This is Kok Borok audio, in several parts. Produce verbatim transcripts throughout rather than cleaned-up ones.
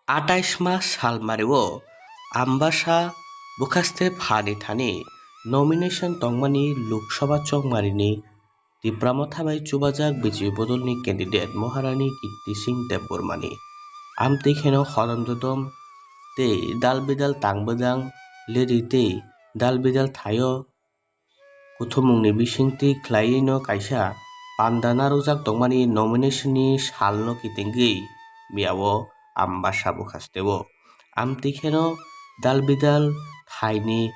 Atais ma salmario Ambasa bwkhaste phani thani nomination tongmani Lok Sabha chongmarini Tipra Motha bai chubajak B J P bodolni candidate Maharani Kirti Singh Debbarmani. Amtwi kheno hodom dodom tei dal bidal tang bwdang liri tei dal bidal thaio kuthumungni bisingtwi khlaiwino kaisa panda narwkjak tongmani nomination ni salno kitingwi miyao Ambasa bwkhasteo. Amtwi kheno dal bidal thaini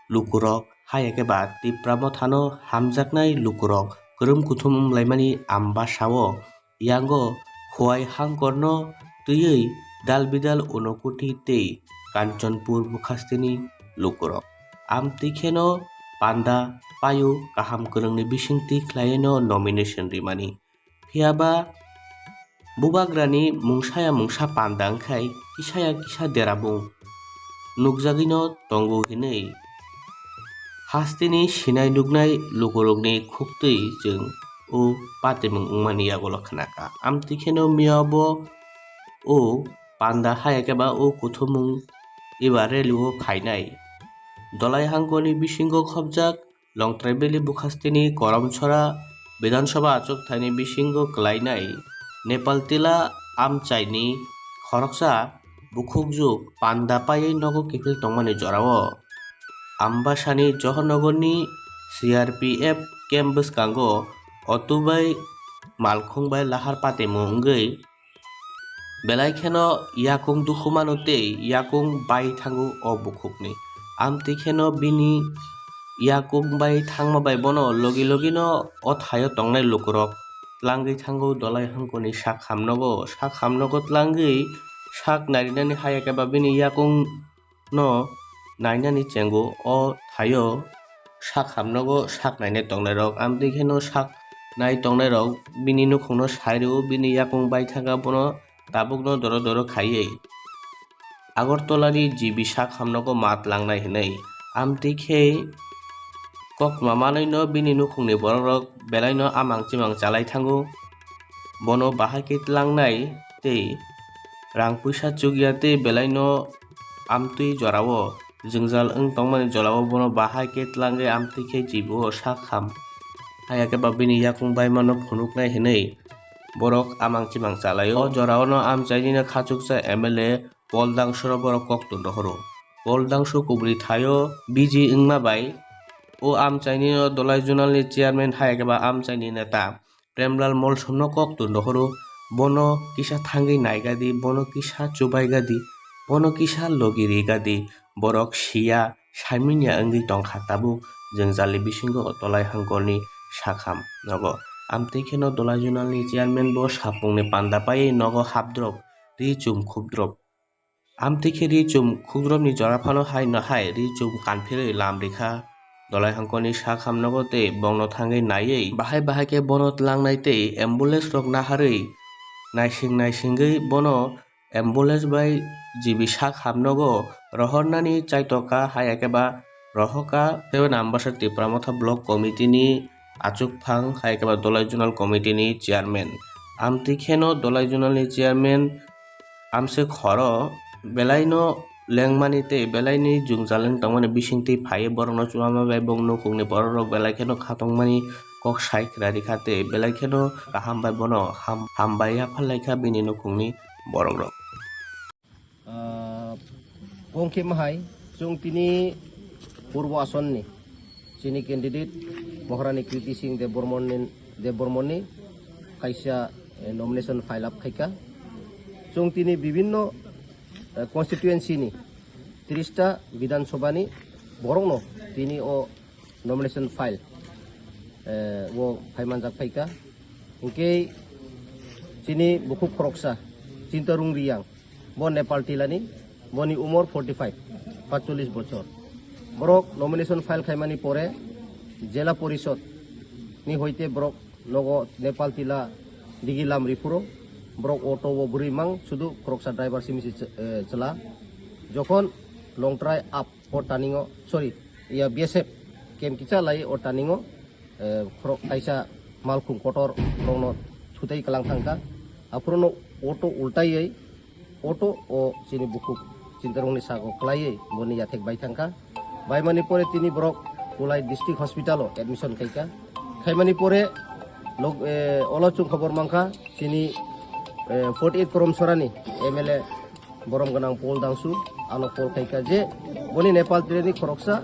lukurok, hai khe ba Tipra Mothano hamjaknai lukurok kwrwng kuthum wnglaimani Ambasao yango Khowai hangkorno twiwi dal bidal Unakoti tei Kanchanpur bwkhasteni lukurok. Amtwi kheno panda paio kaham kwrwngni bisingtwi khlaiwino nomination rimani. Phiyaba bubagrani mungsaya mungsa panda wngkhai kisaya kisa derabung nukjagwino tongo hinwi hasteni sinai nuknai lukurokni khuktwi chwng o patimung wngmani yagulo khnakha. Amtwi kheno miyabo o panda hai khe ba o kuthumung eba rally o phainai. Dolai hangkoni bisingo khopjak Longtrai Valley bwkhasteni Koramchora Bidhan Sabha achuk thaini bisingo kwlainai Nepal tila amchaini khoroksa bukhukjwk panda paiwi nogo kiphil tongmani jorao Ambasani Johornagarni C R P F camp bwskango auto bai malkhung bai lahar patimung wngwi belai kheno yakung dukhumano tei yakung bai thango o bukhukni. Amtwi kheno bini yakung bai thangma bai bono logi logino o thaio tongnai lukurok tlangwi thango Dolai hangkoni sak hamnogo. Sak hamnogo tlangwi sak narinani hai khe ba bini yakung no nainani chengo o thaio sak hamnogo sak nainai tongnairok. Amtwi kheno sak nai tongnairok bini nukhungno sai rwo, bini yakung bai thaka bono tabukno doro doro khaiwi Agartala ni G B sak hamnogo mat langnai hinwi. Amtwi khe kokma manwino bini nukhungni borokrok belaino amang chimang chalai thango. Bono bahai khe tlangnai tei rang puisa chukya tei belaino amtwi jorao jwngjal wng tongmani jolao bono bahai khe tlangwi amtwi khe G B o sak ham. Haiya khe ba bini yakung baimano phunuknai hinwi borok amang chimang chalaio. O jorao no amchaini no khachuksa M L A Paul Dangsoro borok koktun rohoro. Paul Dangso kubri thaio B J wngma bai o amchaini no Dolai Zonal ni chairman haiya khe ba amchaini neta Premlal Molsomno koktun rohoro, bono kisa thangwi naigadi, bono kisa chubaigadi, bono kisa logi rigadi, borok siya, saimanya wngwi tongkha tabuk jwngjalni bisingo o Dolai hangkorni sakham nogo. Amtwi kheno Dolai Zonalni chairman bo sapungni panda paiwi nogo hapdrop, ri chum khupdrop. Amtwi khe ri chum khukdromni jora phano hai no hai ri chum kanphirwi lam rikha. Dolai hangkoni sak hamnogo tei bongno thangwi naiwi bahai bahai khe bono tlangnai tei ambulance rok naharwi naising naisingwi bono ambulance bai G B sak hamnogo rohornani chaitoka hai khe ba rohoka. Seven Ambasa Tipra Motha Block Committee ni achukphang hai khe ba Dolai Zonal Committee ni chairman. Amtwi kheno Dolai Zonal ni chairman amswk horo belaino lengmani tei belaini jwngjal wng tongmani bisingtwi phaiwi borokno chubama bai bo nukhungni borokrok belai kheno khatungmani kok sai kwrwi rikha tei belai kheno kaham bai bono ham-, hambai yapharlaikha bini nukhungni borokrok. Ah, kongkhe mahai chwng tini Purbo Asonni chini candidate Maharani Kriti Singh Debbarmani, Debbarmani kaisa, eh, nomination file up khaikha. Chwng tini bibinno, eh, constituency ni tris ta Bidhan Sabha ni borokno tini o nomination file, eh, o phaimanjak phaikha. Hinkhe chini bukhuk khoroksa Chintarung Riyang, bo Nepal tilani, boni umor forty five, patcholish bochor. Borok nomination file khaimani pore Jela Porishod ni hoite borok nogo Nepal tila digi lam riphuro, borok auto o bwrwi mang sudu khoroksa driver simi se ch-, eh, chwla. Jokhon Longtrai up o turning o, sorry, ya B S F camp kicha lai o turning o, eh, khorok kaisa malkhung kotor borokno thutai kalang thangkha. Aphuru no auto ultaiwi Auto o chini bukhuk chintarungni sago kwlaiwi boni yathek bai thangkha. Baimani pore tini borok Kulai District Hospital o admission khaikha. Khaimani pore log-, eh, olo chwng khobor mankha chini, eh, forty eight Koromsorani M L A borom gwnang Paul Dangsu ano call khaikha je boni Nepal treni khoroksa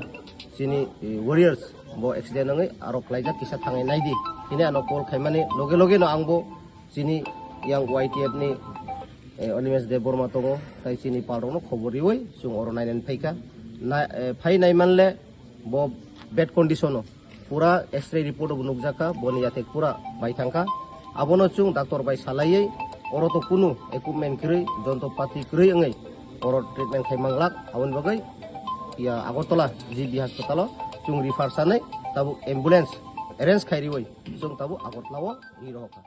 chini, eh, warriors bo accident wngwi aro khlaijak kisa thangai naidi. Hini ano call khaimani loge loge no ang bo chini yang Y T F ni, eh, Animesh Debbarma tongo, tai chini pal rokno khobor riwi chwng oro nainani phaikha. Na, eh, phai naimanle bo bad condition o pura X-ray report bo nukjakha, boni yathek pura bai thangkha. Abono chwng doctor bai salaiwi oro to kunu equipment kwrwi, jontopati kwrwi wngwi oro treatment khai manglak. Aboni bagwi ya Agartala G B hospital o chwng refer sanai tabuk ambulance arrange khai riwi chwng tabuk Agartala o ri rohorkha.